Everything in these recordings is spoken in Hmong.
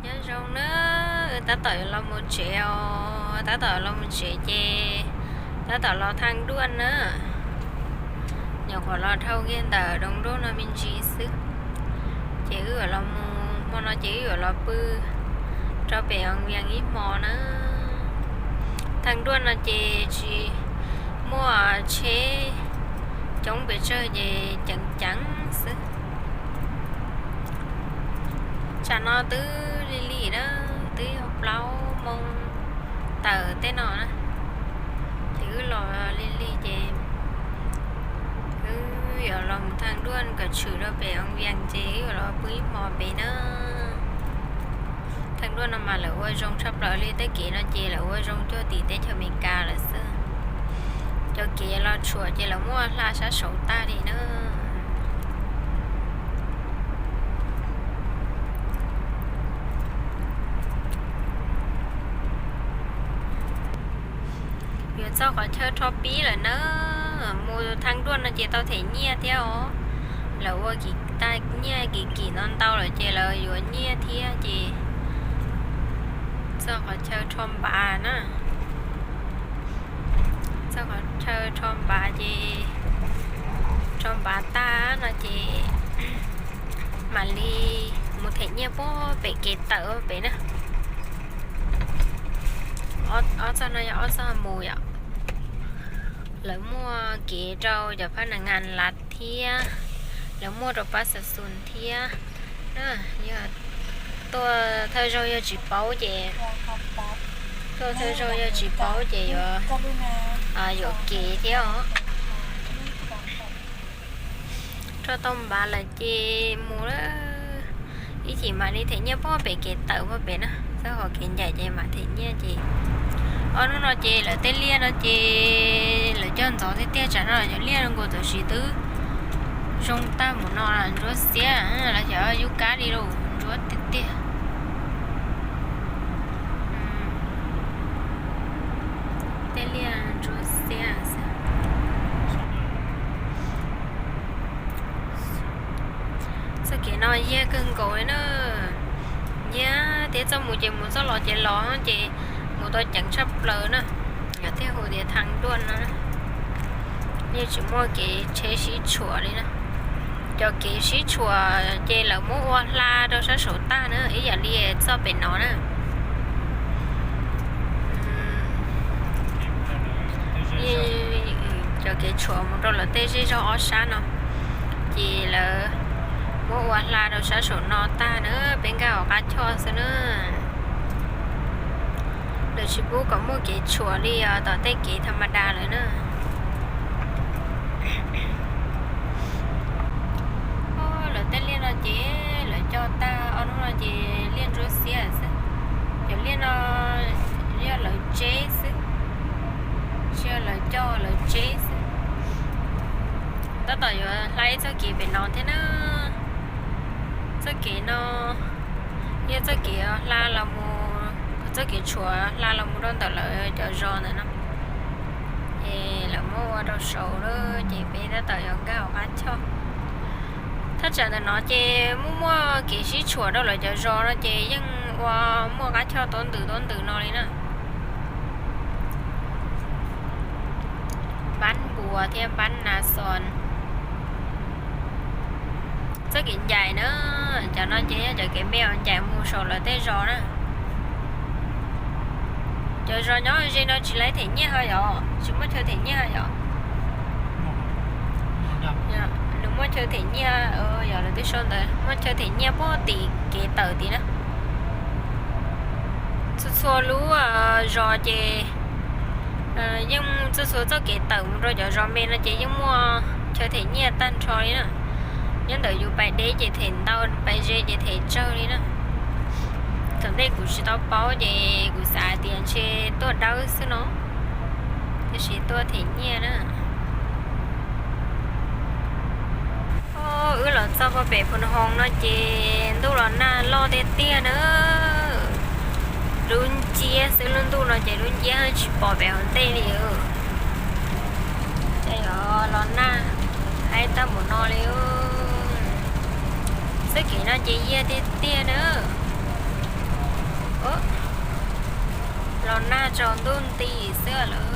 Nyob zoo na, tab tom yuav los mus tsev os, tab tom los mus tsev ces tab tom los Thaj Duaj na. Nyuam qhuav los dhau kiag ntawm Doos Nruab no me ntsis xwb, ces wb yuav los mus, hmo no ces wb yuav los pw rau pem Vias ib hmo na. Thaj Duaj no ces tsis muaj tsheb coob pes tsawg ces ceev ceev xwb. Tsam no twb lig lig na, twb yog plaub moo tawm tej no na, ces wb los lig lig ces wb yuav los mus Thaj Duaj kom tshwm rau pem Vias ces wb yuav los pw ib hmo pem na. Thaj Duaj no mas lawv ua zoo tshaj plaws li, tej kev no ces lawv ua zoo cuag tim teb chaws Amelikas lawm xwb. Cov kev los tshuam ces lawv muab hla sab saud tag li na. Yuav txog qhov chaw rho pib lawm na. Mus Thaj Duaj no ces tau them nyiaj thiab os. Lawv ua kim tag nyiaj kim kim no ntau lawm ces lawv yuav nyiaj thiab ces txog qhov chaw rho npav na. Txog qhov chaw rho npav ces rho npav tag no ces mam li mus them nyiaj puag pem kev tawm pem na. Ob txoj no yog ob txoj mus yom. Lawv muaj kev rau cov phab nas ngas lav thiab, lawv muaj rau pab xav xus thiab. Yog tuaj thawj zaug yog tsis paub ces, tuaj thawj zaug yog tsis paub ces yuav, yuam kev thiab os. Rho tau npav lawm ces mus lawm. Ib chim mam li them nyiaj puag pem kev tawm puag pem na, txog qhov kev ncaim ces mam them nyiaj ces. Ob hnub no ces lawv tej liaj no ces lawv cog ntxov tiag tiag, tsam no cov liaj no nkaus tam sim twb zoo tag mus no, ntsuab xiab, lawv xyov yub kab li lauj, ntsuab tiag tiag. Tej liaj ntsuab xiab xwb. Txoj kev no yag kawg nkaus li na. Yag tias txoj mus ces mus, txoj los ces los, ces mus tau ceev tshaj plaws na. Yog thiaj hu tias Thaj Duaj no, yeej tsis muaj kev tsheb sib tshuam li na. Cov kev sib tshuam ces lawv muab ua hla rau sab saud tag na, ib yam li txoj pem no na. Cov kev tshuam mus rau lawv tej zej zog ob sab no, ces lawv muab ua hla rau sab saum no tag na, peb nkag hauv qab choj xwb na. Lawv tsis pub kom muaj kev tshuam li os, tom tej kev tha ma da lawm na. Lawv tej liaj no ces lawv cog tag ob hnub no ces liaj ntsuab xiab xwb. Cov liaj no yog lawv tseb xwb, tsis yog lawv cog, lawv tseb xwb. Tab tom yuav hla ib txoj kev pem no thiab na. Txoj kev no yog txoj kev hla los mus, txoj kev tshuam hla los mus rau ntawm lawv cov zos ntawm no. Ces lawv muab ua rau saud lawm ces peb tab tom yuav nkag hauv qab choj. Thaj tsam ntawm no ces muaj muaj kev sib tshuam rau lawv cov zos no ces yeej ua muaj qab choj tuab ntws tuab ntws no li na. Npab Npuas thiab Npab Nas Xos. Txoj kev ncaim na, cov no ces yog cov kev me uas ncaim mus saum lawv tej zos na. Cov zos nyob ze no tsis laib them nyiaj ho yom, tsis muaj chaw them nyiaj ho yom. Nws muaj chaw them nyiaj, yog lawv twb sau ntawd muaj chaw them nyiaj puag tim kev tawm tid na. Txhua txhua lub zos ces yeej txhua txhua txoj kev tawm mus rau cov zos me no ces yeej muaj chaw them nyiaj tag nrho li na. Nyob ntawm yus pais deb ces them ntau, pais ze ces them tsawg li na. Thaum ntej kuv tsis tau paub ces kuv xav hais tias ntshe tuaj dawb xwb no, tiam sis tuaj them nyiaj na. Wb los txog puag pem Phu Hoos no ces ntuj los nag loj tiag tiag na. Lub nciab xwb, lub ntuj no ces lub nciab tsis pom pem hauv ntej li. Ces los nag haib tag npaum no li. Txoj kev no ces yag tiag tiag na. Tsaus ntuj nti xwb lawm.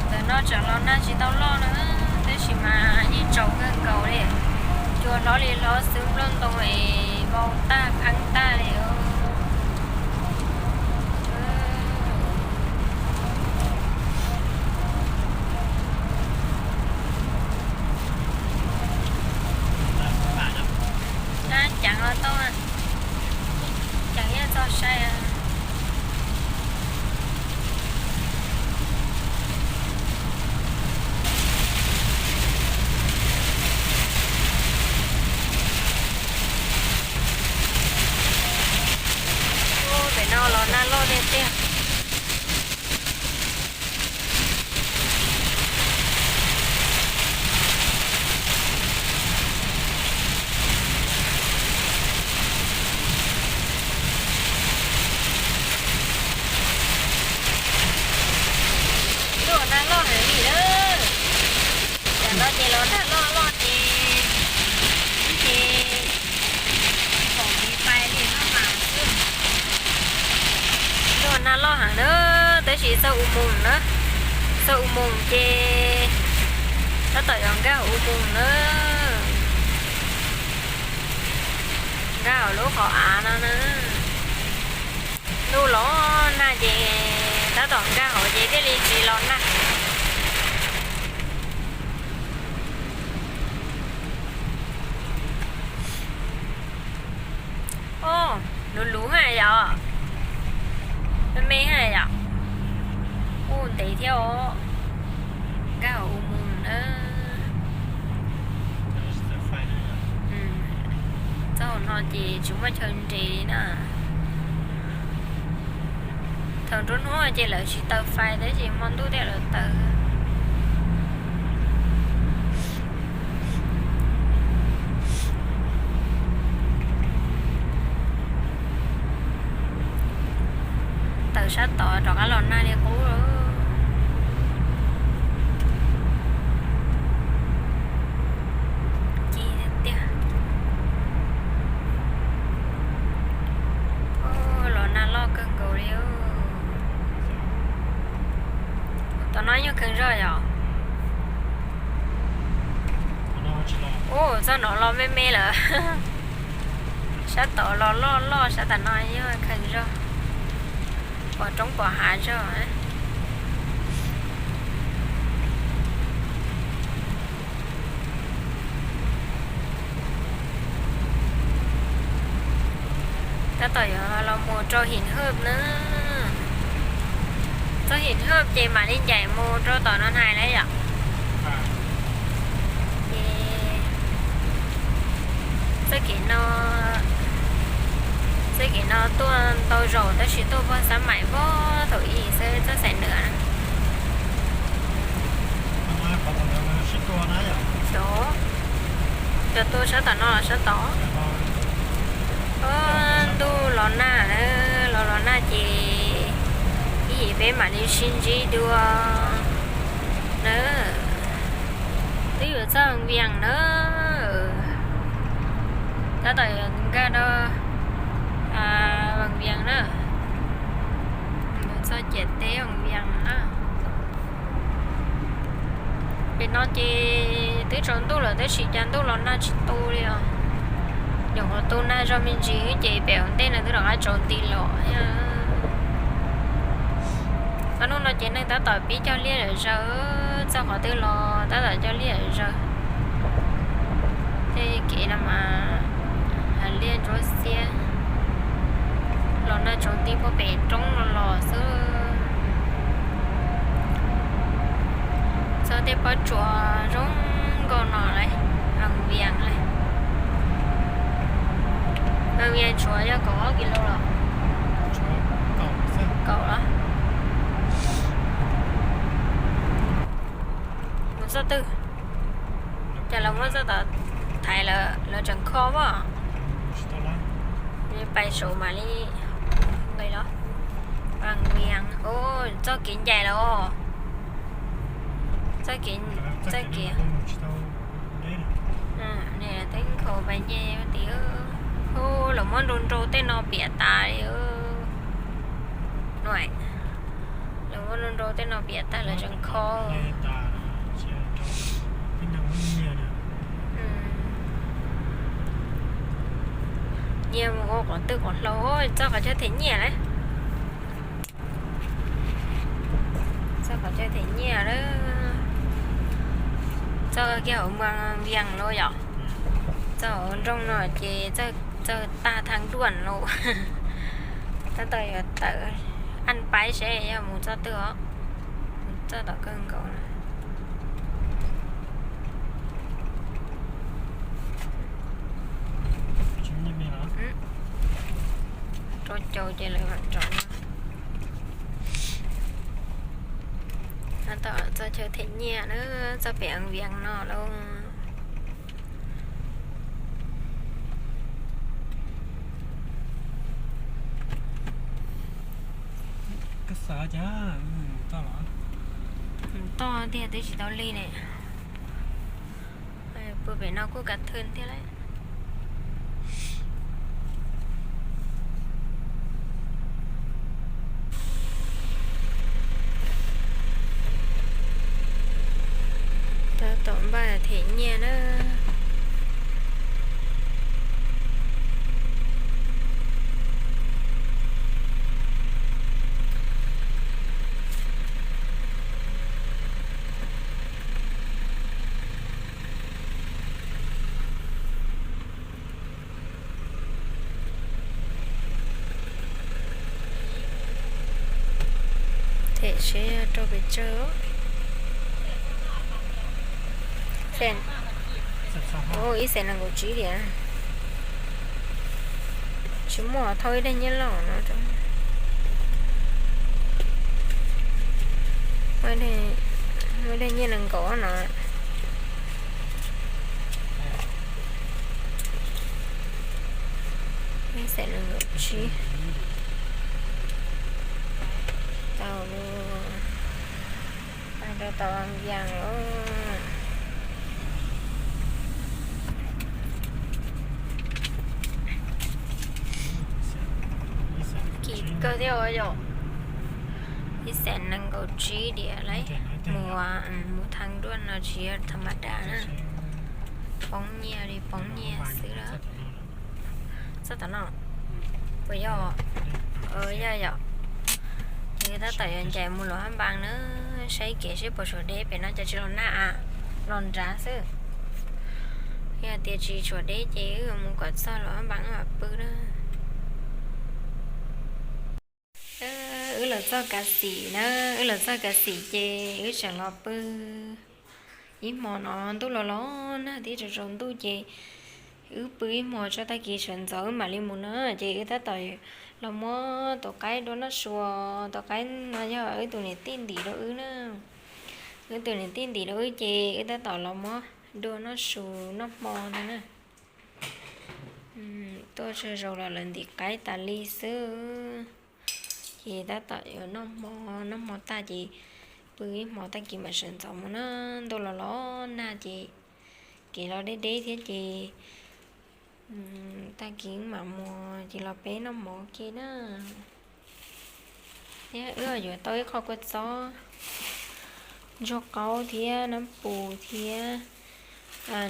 Ntawm no tseem los nag tsis tau loj na, tab sis mas yeej tsaus kawg nkaus li. Cua hlob li hlob xwb, nplooj ntoo es vau tag pheeb tag li. Ceev los tau, ceev yeej txog sai. Ub, pem no los nag loj tiag tiag. Ntuj, nag loj heev li lawm. Tam no ces los nag loj loj ces, ces pom kev pais li no mas xwb. Ntuj, nag loj heev na, tab sis txog u moos na, txog u moos ces tab tom yuav nkag u moos na. Nkag hauv lub qhov av no na. Ntuj los nag ces tab tom nkag hauv ces thiaj li tsis los nag. Ub, luv luv ha yom, me me ha yom. Ub, ntev thiab os. Nkag hauv u moos na. Txog hauv no ces tsis muaj chaw nres li na. Thaum nruab hnub ces lawv tsis taws fais tab sis hmo ntuj thiaj lawv taws. Taws sab tod rov qab los nag li qub. Ci tiag. Los nag loj kawg nkaus li. Tom no yeej kheev zog yom. Ub, txog no los me me lawm. Sab tod los loj loj, sab tam no yeej kheev zog. Pom roob pom hav zog. Tab tom yuav los mus rau Him Hwb na. Txog Him Hwb ces mam li ncaim mus rau tom no hais lawm yom. Ces txoj kev no, txoj kev no tuaj ntau zaus tab sis tuaj pog xab maim pog thaum ub xwb txoj xaim nws. Cov, cov tuaj sab tom no los sab tod. Ntuj los nag na, los los nag ces ib yim peb mam li sib ntsib dua na. Twb yuav txog Ves Vias na. Tab tom yuav nkag rau Ves Vias na. Yuav txog ciam teb Ves Vias na. Pem no ces twb tsaus ntuj lawm tab sis cas ntuj los nag tsis tu li os. Nyuam qhuav tu nag zog me ntsis ces pem ua ntej no twb rov qab tsaus nti los. Ob hnub no ces neeg tab tom pib cog liaj lawm zaws, txog qhov twg los tab tom cog liaj lawm zaws. Tej kev no mas liaj ntsuab xiab, los nag tsaus nti puag pem roob no los xwb. Txog tej pob tsuas zoo nkauj no lawm, Ves Vias lawm. Ves Vias tshuav yog kaum ob kis lus los? Kaum los? Mus txoj twg? Cas lawv muab txoj tod thaiv lawm, lawv tseem kho pob? Pais saum mam li nqis los. Vaj Viam, txoj kev ncaim los. Txoj kev, txoj kev. Teeb khaus pais nce tim, hu, lawv muab nrau nrau tej no piam tas li. Lawv muab nrau nrau tej no piam tas lawv tseem kho. Nyiaj mus ua qhov twg qhov hlau, txoj qhov chaw them nyiaj lawm. Txoj qhov chaw them nyiaj lawm. Txoj kiag hauv Vaj Viam los yom. Txoj hauv nroog no ces txog tag Thaj Duam los. Tab tom yuav tawm, an paib seb yog mus txoj twg os. Mus txoj tom kawg nkaus na. Rau caum ces lawv mam rov no. Tab tom txoj chaw them nyiaj na, txoj pem Vaj Viam no lauj. Toj tiag twb tsis tau lig ne. Pw pem no kuj kav thwj thiab lauj. Tab tom npaj them nyiaj na. Them seb rau pes tsawg. Ib xees nees nkaum tsib diam. Tsis muaj, thauj ib daim nyiaj loj no. Muaj ib daim nyiaj nees nkaum no. Ib xees nees nkaum tsib. Tau lawm. Pais rau tom Vaj Viam lawm. Kim kawg thiab os yom. Ib xees nees nkaum tsib diam lauj. Mus, mus Thaj Duam no tsis yog tham ma das na. Poob nyiaj li poob nyiaj xwb lawm. Txoj tom no puas yog? Yog yom. Ces tab tom yuav ncaim mus Luam Hab Npas na, saib kev seb puas tshuav deb, pem no cas tsis los nag, los nrad xwb. Yog tias tsis tshuav deb ces wb mus kom txog Luam Hab Npas mam pw na. Wb los txog Kav Xim na, wb los txog Kav Xim ces wb tseem los pw ib hmo no, ntuj los los nag thiab tsaus tsaus ntuj ces wb pw ib hmo tso, tag kis sawv ntxov wb mam li mus na. Ces wb tab tom los muab tus qaib dua noj su, tus qaib no yog wb tus niam tij ntim rau wb na. Wb tus niam tij ntim rau wb ces wb tab tom los muab dua noj su noj hmo ntag na. Tuaj tsawg zaus los lawv ntim qaib tas li xwb. Ces tab tom yuav noj hmo, noj hmo tag ces pw ib hmo, tag kis mam sawv ntxov mus na. Ntuj los los nag ces kev los deb deb thiab ces tag kis mam mus ces los peb noj mov ua ke na. Thiab wb yuav tau ib qho kua txob ntsuag qaub thiab nab pus thiab.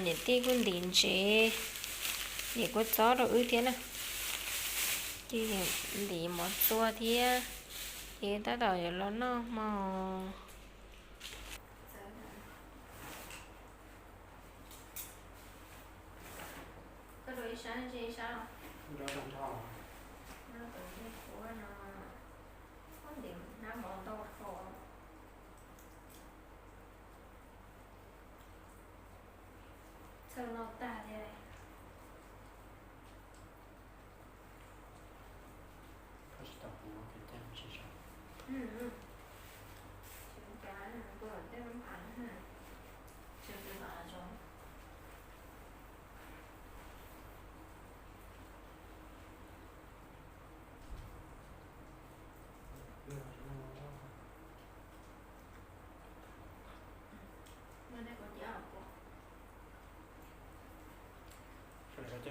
Niam tij kuj ntim ntsev, ntim kua txob rau wb thiab na. Ces ntim mov txua thiab, ces tab tom yuav los noj hmo. Txhawj noj tag thiab. Noj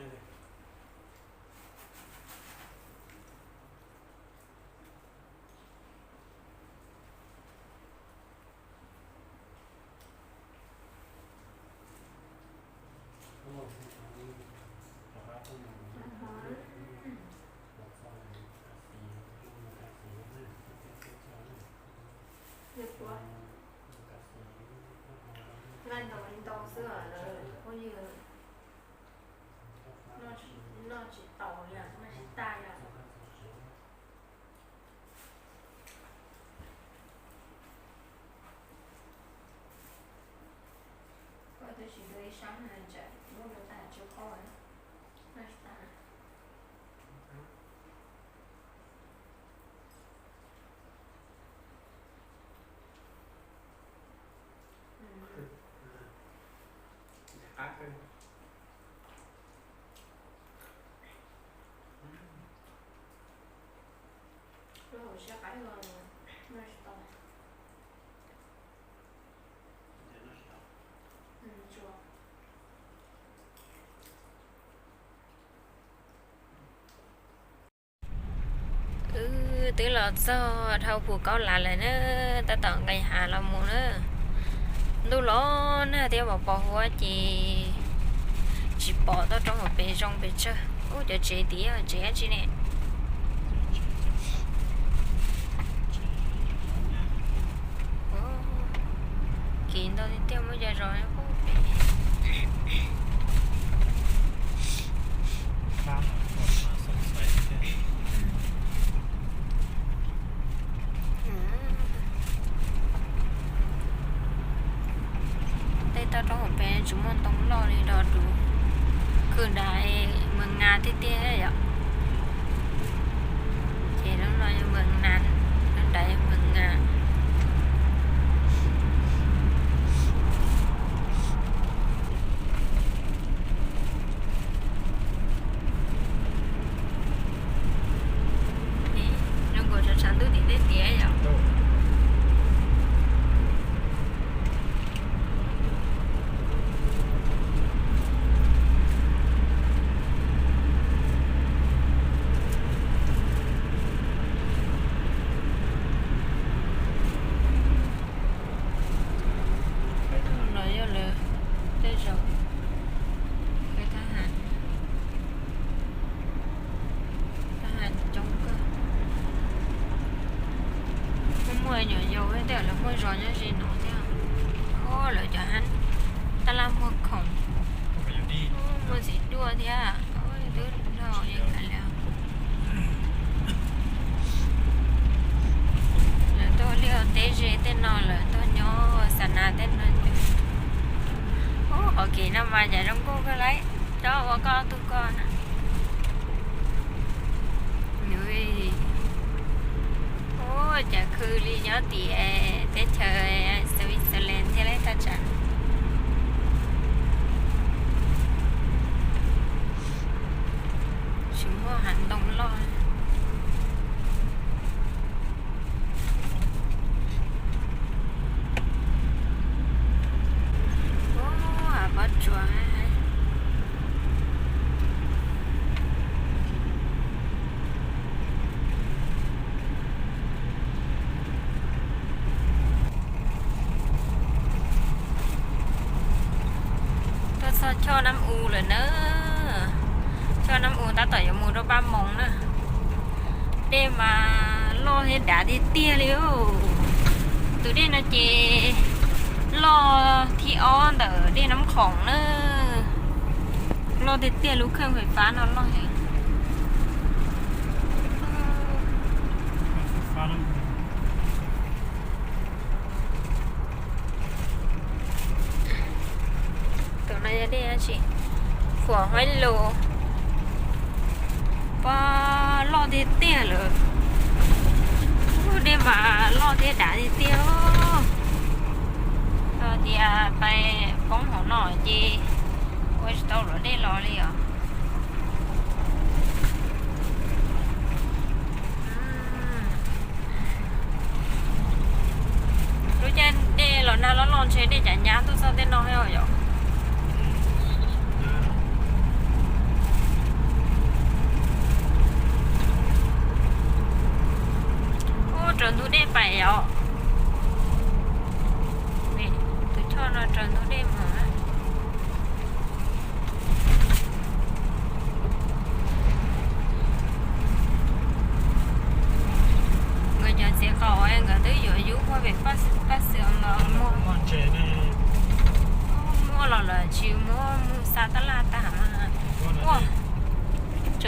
tsis tau li ntau xwb, phooj ywg. Noj tsis tau li, noj tsis tag li. Koj twb tsis dua ib sab na, tsam muab dua tas tsw qhov, noj tsis tag. Lub hauv siab qaib los noj tsis tau. Wb twb los txog dhau Phu Kaub Lav lawm na, tab tom nqis hav los mus na. Ntuj los nag thiab pos pos huab ces tsis pom toj roob hauv pes zoo pes tsawg. Ub, cov tsev tid yog tsev dab tsi ne? Kev ntau tiag tiag, muaj cov zos nyob puag pem. Tej toj roob hauv pes tsis muaj ntoo loj li, rau rau khw nrad Mws Nas tiag tiag yom. Ces lub no yog Mws Nas, lub nrad yog Mws Nas. Zoo nkaus tshav ntuj tim tej tiag yom. No yog lawv tej zos, thab ham, thab ham coob kawg. Muaj muaj nyuam yaus thiab, lawv muaj zos nyob ze no thiab. Lawv cov hab tab laj muag khoom, muaj txiv duaj thiab. Twb dhau li kawg li. Lawv tuaj liaj teb ze tej no, lawv tuaj nyob xa nas tej no. Ub, qhov kev no mas cas zoo nkauj kawg lauj, coj ua koj tug koj na. Ub, cas khw li nyob tim teb chaws Switzerland thiab lauj thaj tsam. Tsis muaj hav ntoo loj. Ub, hav pob tsuas. Tuaj txog Choj Nab U lawm na. Choj Nab U tab tom yuav mus rau Paj Moos na. Dej mas loj thiab dav tiag tiag li. Tus dej no ces loj thib ob ntawm dej Nab Khoom na. Loj tiag tiag, lub kheej fais fab no loj heev. Tus no yog dej dab tsi? Khuam Huaib Lus. Pab loj tiag tiag lawm. Ub, dej mas loj thiab dav tiag tiag. Yog tias pais poob hauv no ces ua tsis tau luam dej los li os. Lub caij dej los nag loj loj ntshe dej cav nyab tuaj txog tej no thiab yom.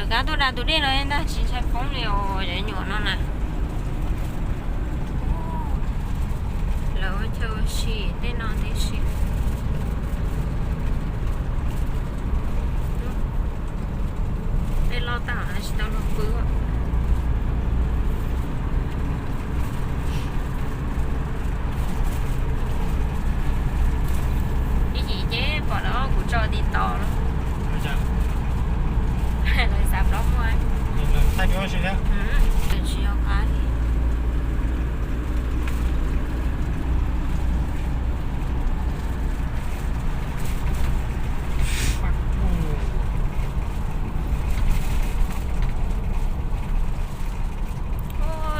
Kav tuaj da tus dej no ntag, tsis ntshai poob li os cov nyuam no na. Lawv ua chaw ua si tej no tib si. Dej loj tag tsis tau luag pw. Ib yim ces pom lawv kuv tso TikTok los, lawv xav plaub muaj. Tsis yog qab li.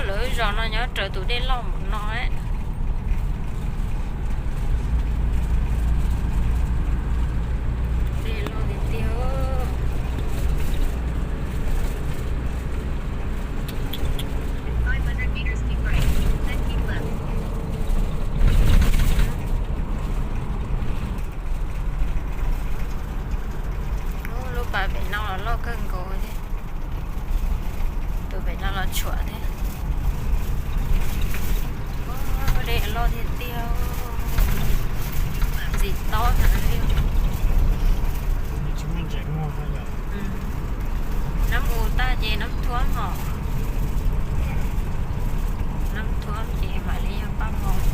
Lawv zos no nyob raws tus dej loj mus no. Dej loj tiag tiag. Lub pas pem no los loj kawg nkaus thiab. Tus pem no los tshuam thiab. Dej loj tiag tiag. Ntxim tob heev li. Nab u tag ces nab thuab hos. Nab thuab ces mam li yog paj mos.